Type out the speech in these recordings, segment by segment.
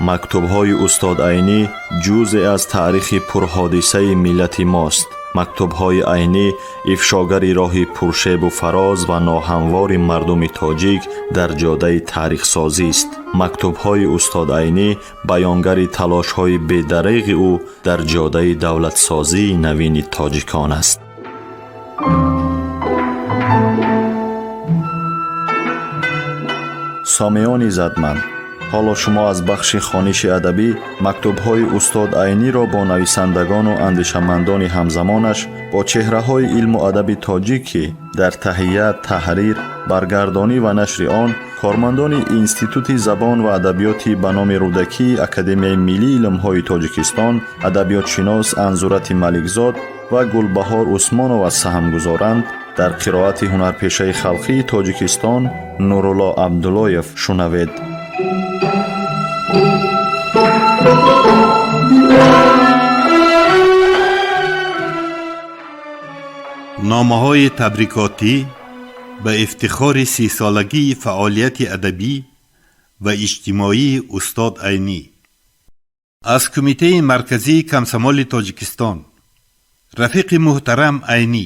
Мактубҳои устод Айнӣ ҷузъе аз таърихи пурҳодисаи миллати мост. Мактубҳои Айнӣ ифшогари роҳи пуршебу фароз ва ноҳамвори мардуми тоҷик дар ҷодаи таърихсозист. Мактубҳои устод Айнӣ баёнгари талошҳои бедареғи ӯ дар ҷодаи давлатсозии навини тоҷикон аст. Сомиёни задманд, ҳоло шумо аз бахши хониши адабӣ мактубҳои устод Айниро бо нависандагону андешамандони ҳамзамонаш, бо чеҳраҳои илму адаби тоҷик, ки дар таҳия, таҳрир, баргардонӣ ва нашри он кормандони Институти забон ва адабиёти ба номи Рӯдакии Академияи миллии илмҳои Тоҷикистон, адабиётшинос Анзурати Маликзод ва Гулбаҳор Усмонова саҳм гузоранд, дар қироати ҳунарпешаи халқии Тоҷикистон Нурулло Абдуллоев шунавед. Номаҳои табрикотӣ ба ифтихори 30-солагии фаъолияти адабӣ ва иҷтимоии устод Айнӣ. Аз Кумитаи марказии комсомоли Тоҷикистон. Рафиқи муҳтарам Айнӣ,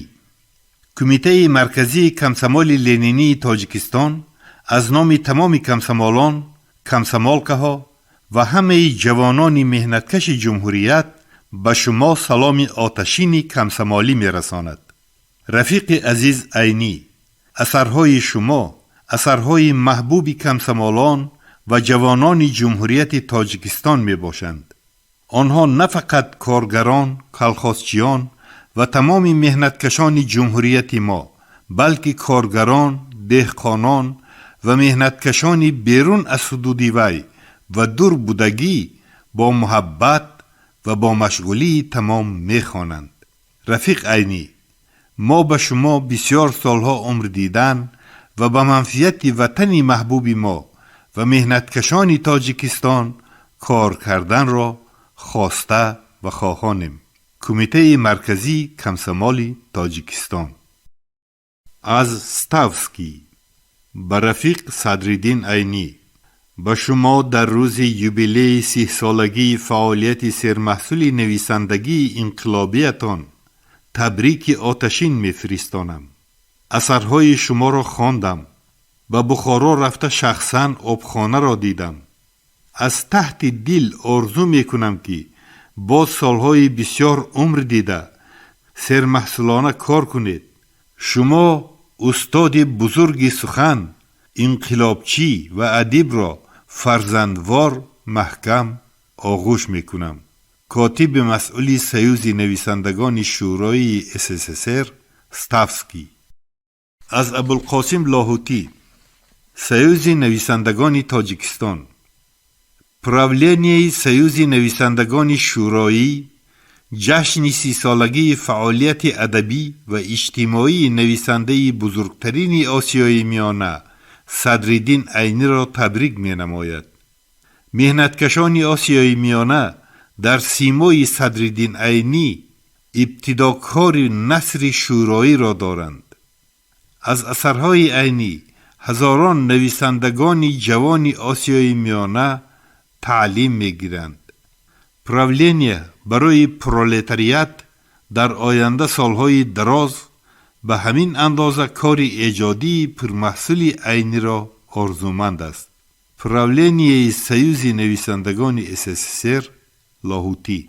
Кумитаи марказии комсомоли ленинии Тоҷикистон аз номи тамоми комсомолон, комсомолкаҳо ва ҳамаи ҷавонони меҳнаткаши ҷумҳурият ба шумо саломи оташини комсомолӣ мерасонад. Рафиқи азиз Айнӣ, асарҳои шумо асарҳои маҳбуби комсомолон ва ҷавонони ҷумҳурияти Тоҷикистон мебошанд. Онҳо на фақат коргарон, колхозчиён ва тамоми меҳнаткашони ҷумҳурияти мо, балки коргарон, деҳқонон ва меҳнаткашони берун аз ҳудуди вай ва дур будагӣ бо муҳаббат ва бо машғулии тамом мехонанд. Рафиқ Айнӣ, мо ба шумо бисёр солҳо умр дидан ва ба манфиати ватани маҳбуби мо ва меҳнаткашони Тоҷикистон кор карданро хоста ва хоҳонем. Кумитаи марказии комсомоли Тоҷикистон. Аз Ставский ба рафиқ Садриддин Айнӣ. Ба шумо дар рӯзи юбилеи 30-солагии фаъолияти сермаҳсули нависандагии инқилобиятон табрики оташин мефиристонам. Асарҳои шуморо хондам, ба Бухоро рафта шахсан обхонаро дидам. Аз таҳти дил орзу мекунам, ки боз солҳои бисёр умр дида, сермаҳсулона кор кунед. Шумо устоди бузурги сухан, инқилобчӣ ва адибро фарзандвор маҳкам оғӯш мекунам. Котиби масъули Союзи нависандагони Шӯроии СССР Ставский. Аз Абулқосим Лоҳутӣ, Союзи нависандагони Тоҷикистон. Правленияи Союзи нависандагони Шӯроӣ ҷашни 30-солагии фаъолияти адабӣ ва иҷтимоии нависандаи бузургтарини Осиёи Миёна Садриддин Айниро табрик менамояд. Меҳнаткашони Осиёи Миёна дар симои Садриддин Айнӣ ибтидокори насри шӯроиро доранд. Аз асарҳои Айнӣ ҳазорон нависандагони ҷавони Осиёи Миёна таълим мегиранд. Правления барои пролетариат дар оянда солҳои дароз ба ҳамин андоза кори эҷодии пурмаҳсули Айниро орзуманд аст. Правленияи Союзи нависандагони СССР, Лоҳутӣ.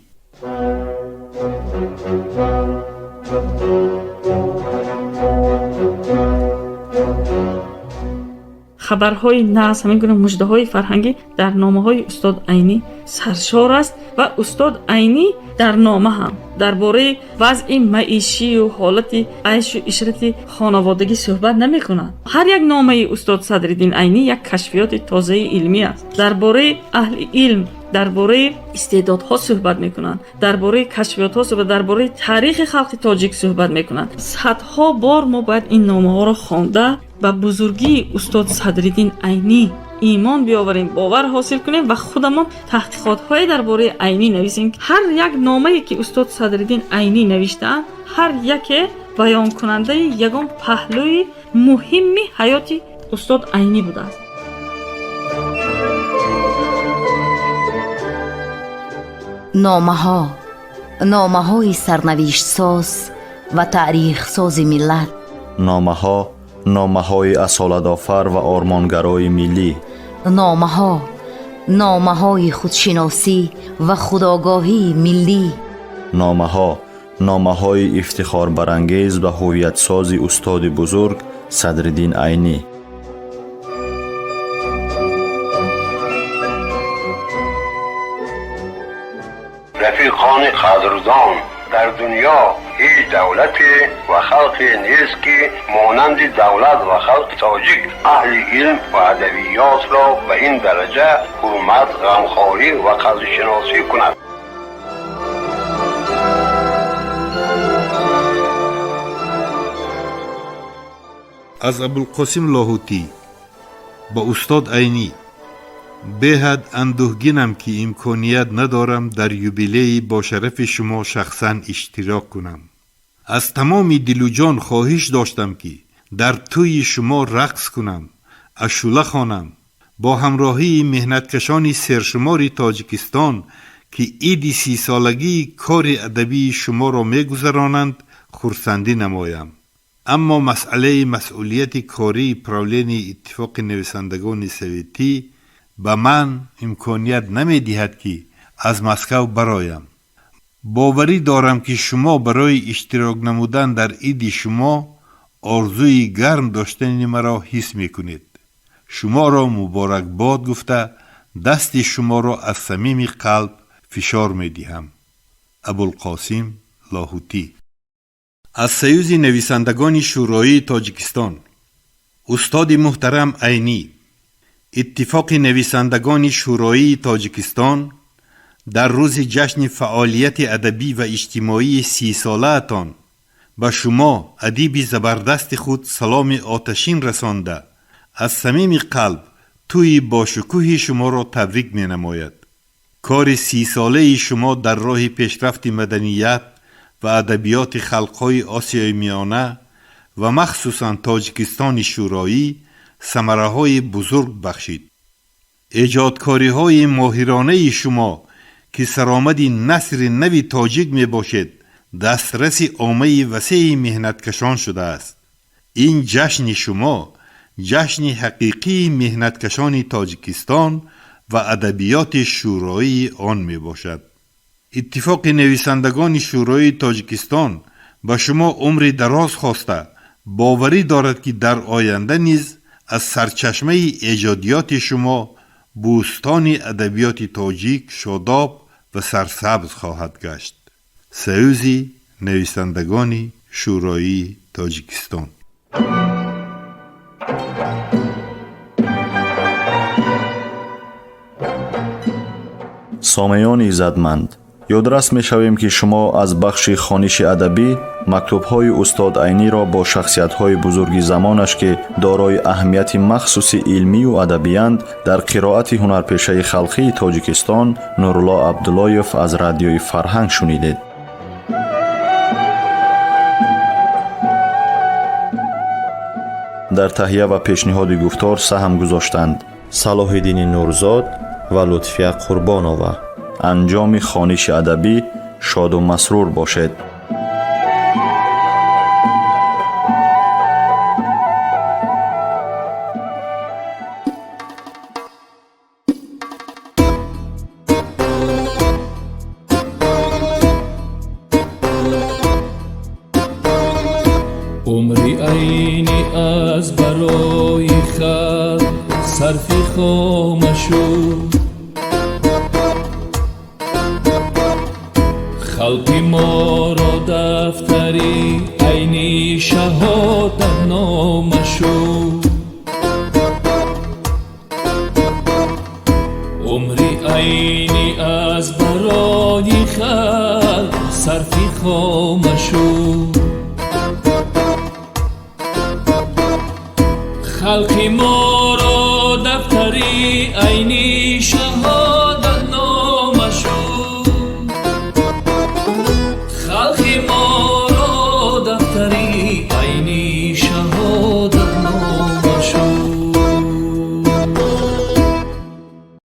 Хабарҳои нағз, ҳамин гуна муждаҳои фарҳангӣ дар номаҳои устод Айнӣ саршор аст. Ва устод Айнӣ дар нома ҳам дар бораи вазъи маишию ҳолати айшу ишрати хонаводагӣ суҳбат намекунад. Ҳар як номаи устод Садриддин Айнӣ як кашфиёти тозаи илмӣ аст. Дар бораи аҳли илм, дар бораи истеъдодҳо суҳбат мекунанд, дар бораи кашфиётҳо суҳбат, дар бораи таърихи халқи тоҷик суҳбат мекунанд. Садҳо бор мо бояд ин номаҳоро хонда, ба бузургии устод Садриддин Айнӣ имон биёварем, бовар ҳосил кунем ва худамон таҳқиқотҳое дар бораи Айнӣ нависем. Ҳар як номае, ки устод Садриддин Айнӣ навиштаанд, ҳар яке баёнкунандаи ягон паҳлӯи муҳимми ҳаёти устод Айнӣ будааст. Номаҳо, номаҳои сарнавиштсоз ва таърихсози миллат. Номаҳо, номаҳои асолатофар ва ормонгарои миллӣ. Номаҳо, номаҳои худшиносӣ ва худогоҳии миллӣ. Номаҳо, номаҳои ифтихорбарангез ва ҳуввиятсози устоди бузург Садриддин Айнӣ. Рафиқони қадрдон, дар дунё ҳеҷ давлате ва халқе нест, ки монанди давлат ва халқи тоҷик аҳли илм ва адабиётро ба ин дараҷа ҳурмат, ғамхорӣ ва қадршиносӣ кунад. Аз Абулқосим Лоҳутӣ ба устод Айнӣ. Беҳад андӯҳгинам, ки имконият надорам дар юбилеи бо шарафи шумо шахсан иштирок кунам. Аз тамоми дилу ҷон хоҳиш доштам, ки дар тӯйи шумо рақс кунам, ашӯла хонам, бо ҳамроҳии меҳнаткашони сершумори Тоҷикистон, ки иди 30-солагии кори адабии шуморо мегузаронанд, хурсандӣ намоям. Аммо масъалаи масъулияти кории правленияи Иттифоқи нависандагони советӣ ба ман имконият намедиҳад, ки аз Москав бароям. Боварӣ дорам, ки шумо барои иштирок намудан дар иди шумо орзуи гарм доштани маро ҳис мекунед. Шуморо муборакбод гуфта, дасти шуморо аз самими қалб фишор медиҳам. Абулқосим Лоҳутӣ. Аз Союзи нависандагони Шӯроии Тоҷикистон. Устоди муҳтарам Айнӣ, Иттифоқи нависандагони Шӯроии Тоҷикистон дар рӯзи ҷашни фаъолияти адабӣ ва иҷтимоии 30-солаатон ба шумо, адиби забардасти худ, саломи оташин расонда, аз самими қалб тӯйи бошукӯҳи шуморо табрик менамояд. Кори 30-солаи шумо дар роҳи пешрафти маданият ва адабиёти халқҳои Осиёи Миёна ва махсусан Тоҷикистони Шӯроӣ самараҳои бузург бахшид. Эҷодкориҳои моҳиронаи шумо, ки саромади насри нави тоҷик мебошед, дастраси оммаи васеи меҳнаткашон шудааст. Ин ҷашни шумо ҷашни ҳақиқии меҳнаткашони Тоҷикистон ва адабиёти шӯроии он мебошад. Иттифоқи нависандагони Шӯроии Тоҷикистон ба шумо умри дароз хоста, боварӣ дорад, ки дар оянда низ аз сарчашмаи эҷодиёти шумо бӯстони адабиёти тоҷик шодоб ва сарсабз хоҳад гашт. Союзи нависандагони Шӯроии Тоҷикистон. Сомеёни иззатманд, ёдрас мешавем, ки шумо аз бахши хониши адабӣ мактубҳои устод Айниро бо шахсиятҳои бузурги замонаш, ки дорои аҳамияти махсуси илмию адабиянд, дар қироати ҳунарпешаи халқии Тоҷикистон Нурулло Абдуллоев аз Радиои Фарҳанг шунидед. Дар таҳия ва пешниҳоди гуфтор саҳм гузоштанд Салоҳиддини Нурзод ва Лутфия Қурбонова. Анҷоми хониши адабӣ шоду масрур бошед. Умри Айнӣ аз барои халқ сарфи хома шуд. Халқи моро дафтари Айнӣ шаҳодатнома шуд. Умри Айнӣ аз барои халқ сарфи хома шуд. Халқи моро дафтари Айнӣ шаҳодатнома.